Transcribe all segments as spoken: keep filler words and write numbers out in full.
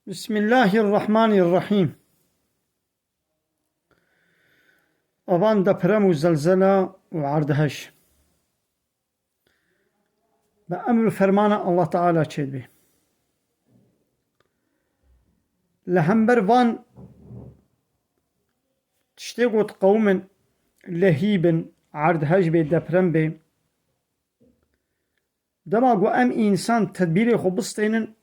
Bismillahirrahmanirrahîm. Avan deprem û zelzela û erdhej. Bi emr û fermana Allah Teala çêdibe. Li hember van tiştê got qewim in, lehî bin, erdhej bê, deprem bê. Dema ku em însan tedbîrê xwe bistênin,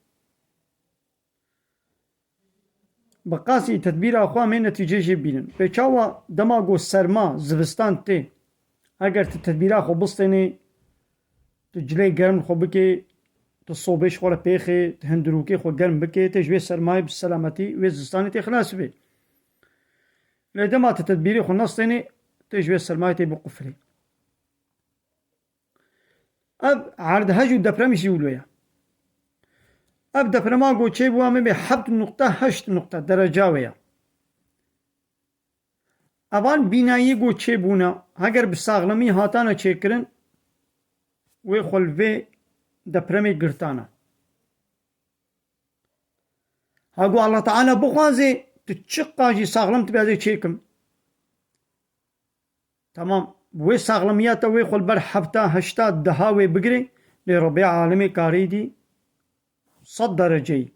bi qasî tedbîra xwe em ê netîcê jê bînin. Pê çawa dema ku serma, zivistan tê, eger tu tedbîra xwe bistênî, tu cilê germ xwe bikê, tu sobê ji xwe re pêxê, tu hindirûkê xwe germ bikê, tê ji wê sermayê bi selametî wê zistanê tê xilas bê. Lê dema tu tedbîrê xwe nastênî, tê ji wê sermayê tê biqufilî. Ev erdhej û deprem jî wilo ye. Ev deprema ku çêbû, em ê bê heft nuqte heşt nuqte dereca wê ye. Evan bînayî ku çêbûne, heger bi saxlemî hatane çêkirin, wê xwe li vê depremê girtane. Ha ku Allah Teala bixwazê, tu çiqa jî saxlem tu bê ez ê çêkim. Tamam, wê saxlemiya te wê xwe li ber hefta, heşta, deha wê bigirê, lê Rebbê alemê karî dî sed dereceyî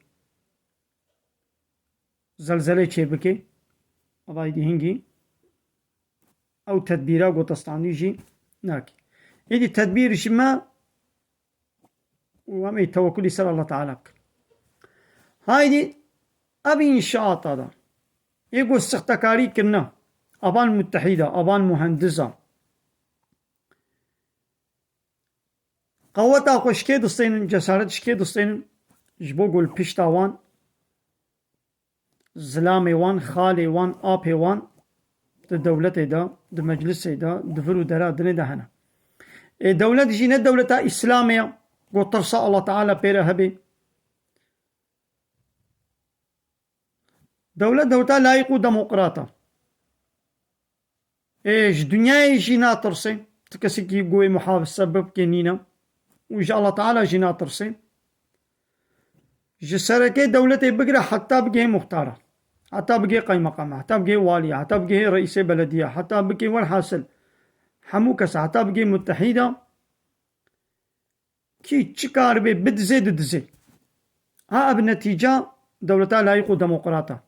zelzelê çê bikê. Evayî dî hingî ew tedbîra ku te standî jî nakê. Êdî tedbîr ji me û em ê tewekulî ser Allah Teala bikin. Haydî ev înşaata de ê ku sixtekarî kirine, avan mutehîda, avan muhendiza, qeweta xwe ji kê distênin, cesaret ji kê distênin, ji bo ku li pişta wan, zilamê wan, xalê wan, apê wan di dewletê de, di meclisê de, di vir û dera dinê de hene. Ê dewlet jî ne dewleta Îslamê ye, ku tirsa Allah Teala pê re hebê. Dewlet dewleta layîq û demokrat e. Ê ji dinyayê jî natirsê. Ti kesekî ku wê muhasebe bikê nîne. Û ji Allah Teala jî natirsê. Ji serekê dewletê bigire heta bigihê muxtara. Heta bigihê qaymeqama, heta bigihê waliya, heta bigihê reîsê belediya, heta bikê welhasil hemû kesa, heta bigihê mutehîda. Kî çi karibê bidizê, didizê. Ha ev netîca dewleta layîq û demokrat e.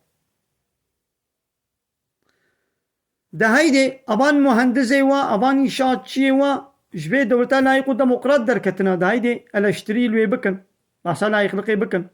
De heydê avan muhendizê wa, avan înşaatçiyê wa ji vê dewleta layîq û demokrat derketine. De heydê eleştirî li wê bikin. Behsa layîqliqê bikin.